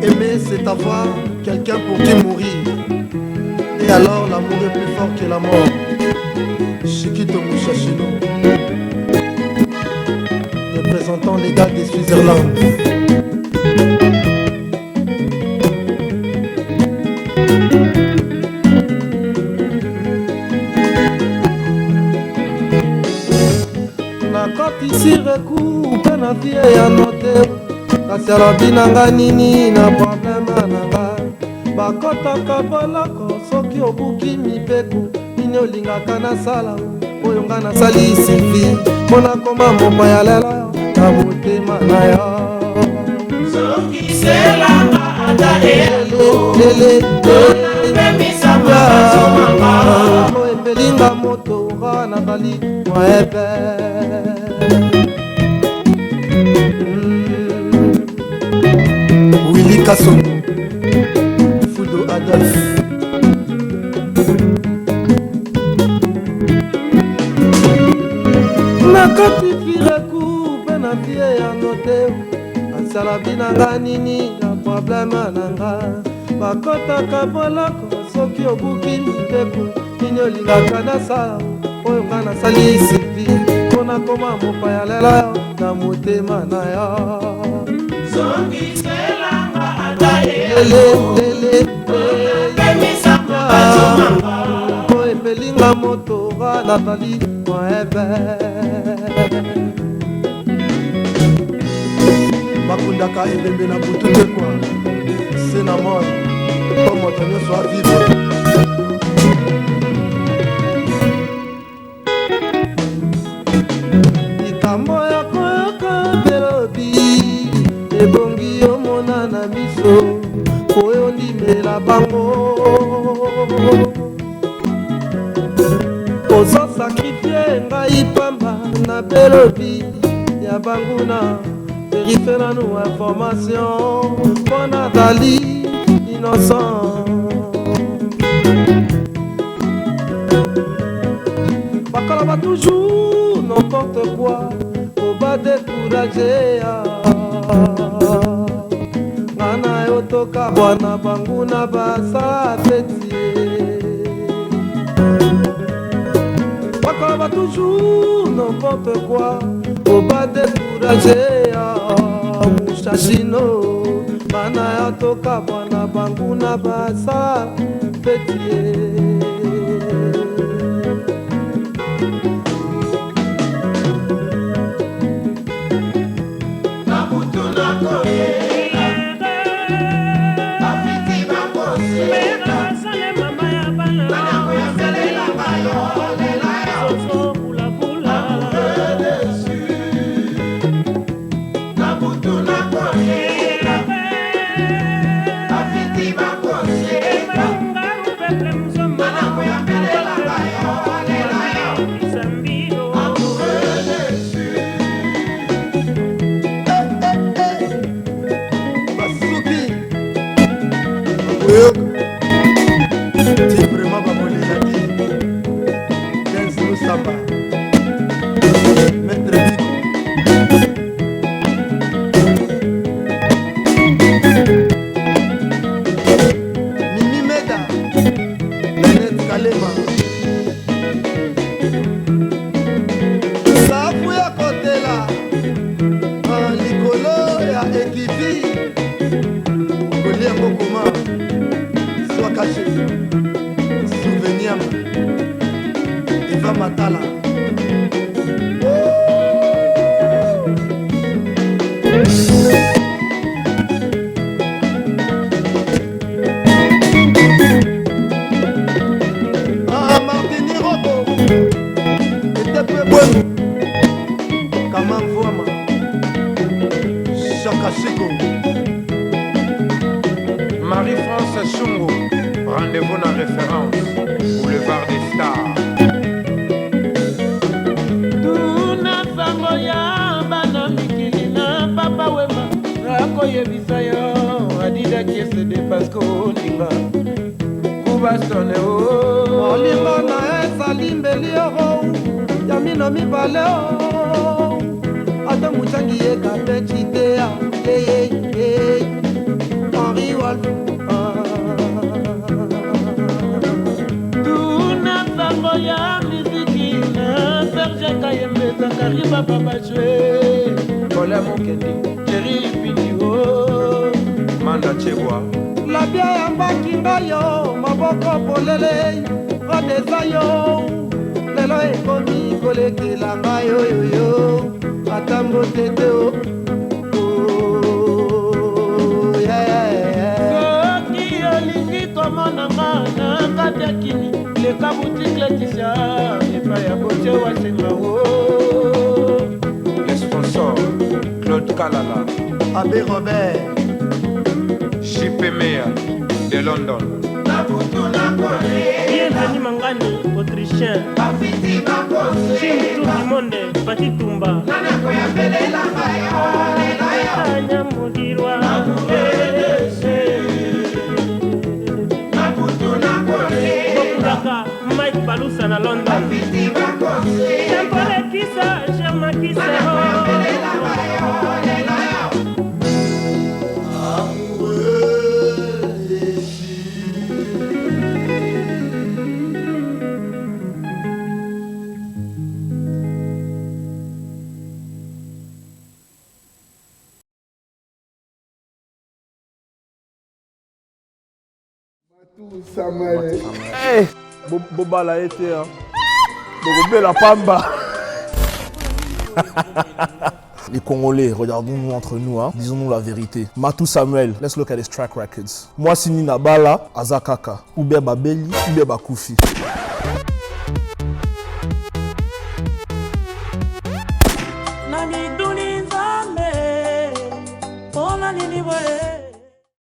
Aimer, c'est avoir quelqu'un pour qui mourir. Et alors, l'amour est plus fort que la mort. Chiquito Mouchachino, représentant légal des Switzerland. Nakotisi recours mpe na vie ya note, kasi alobi na nga nini na problème na nga? Bakɔtaka boloko soki obuki mibeko. Nini olingaka nasala oyo nga nasali, Sylvie, mpo nakoma mopaya lelo na motema na yo? Zongiselanga ata lele. Pemisa mazomanga. Epelinga moto ra nazali moebe. Willy Kasongo, Fudo Adolphe. Nakoti fireku mpe na vie ya note, asala na nga nini na problème na nga? Bakɔtaka boloko soki obuki mibeko. Nini olingaka nasala oyo nga nasali, Sylvie, mpo nakoma mopaya lelo na motema na yo? Zongiselanga ata lele lele. Pemisa mazomanga. Po epelinga moto ra nazali moebe. Bakundaka ebembe na butu te kwa se na moi, mpo moto nyonso avivre. Likambo ya koyoka belobi ebongi omona na miso oyo ndimela bango. Ozosacrifier ngai pamba na belobi ya banguna. Vérifier nanu information mpo nazali innocent. Bakoloba toujours n'importe quoi po badécourager nga na yo. Tokabwana, banguna basala feti. Bakoloba toujours n'importe quoi po badécourager Mushashino. Bana ya tokabwana, banguna basala feti. Na butu nakoyela bafiti bakoseka. Ntango yaselelanga yo lela yo amoureux dessus. Na butu nakoyela bafiti bakoseka. Ntango yaselelanga yo lela yo amoureux dessus. Basuki bakoyoka ti vraiment bakolela ti. Dens Lusamba, Maître Biko. Mimi Meda, Nenet Kalema, safu ya kotela likolo ya ekipi okolia kokoma swakashe souveniam Eva Matala. Ah, Martini Robo etepe bwengu kama mvwama Shakashiko. Marie-France Chungu, rendez-vous na référence, Boulevard des Stars. Tuna sango ya bana mikili na Papa Wemba, nakoyebisa yo adidaki esede parceke olinga kubastone o. Olingo na ezali mbeli oro ya mino mibale o, ata mucangi ye kapeci te ya. Bababaswe Kola Mokendi Jerry Pindi o Manda Chebwa Labia yambaki ngai yo maboko polele rode eza yo lelo ekomi kolekela ngai oyoyo ata mbote te o Oh, yeah. Soki olingi komona nga na kati ya kini leka boutique Leticia epai ya Gautier Wasenga o Les sponsors Claude Kalala Abbé Robert JP Meya de London. Bienvenue Mangani, Autrichien. Jim Tour du Monde, Pati Tumba. Nyamugirwa. Bokulaka, Mike Balusa na London. Tempole Kisa, Germain Kisa. Hey, bobala ye te bokobela pamba. Les Congolais, regardons-nous entre nous, hein. Disons-nous la vérité. Matou Samuel, let's look at his track records. Mwasi nini abala, aza kaka. Ou bien babeli, ou bien bakufi. Na mituni Nzambe mpona nini boye.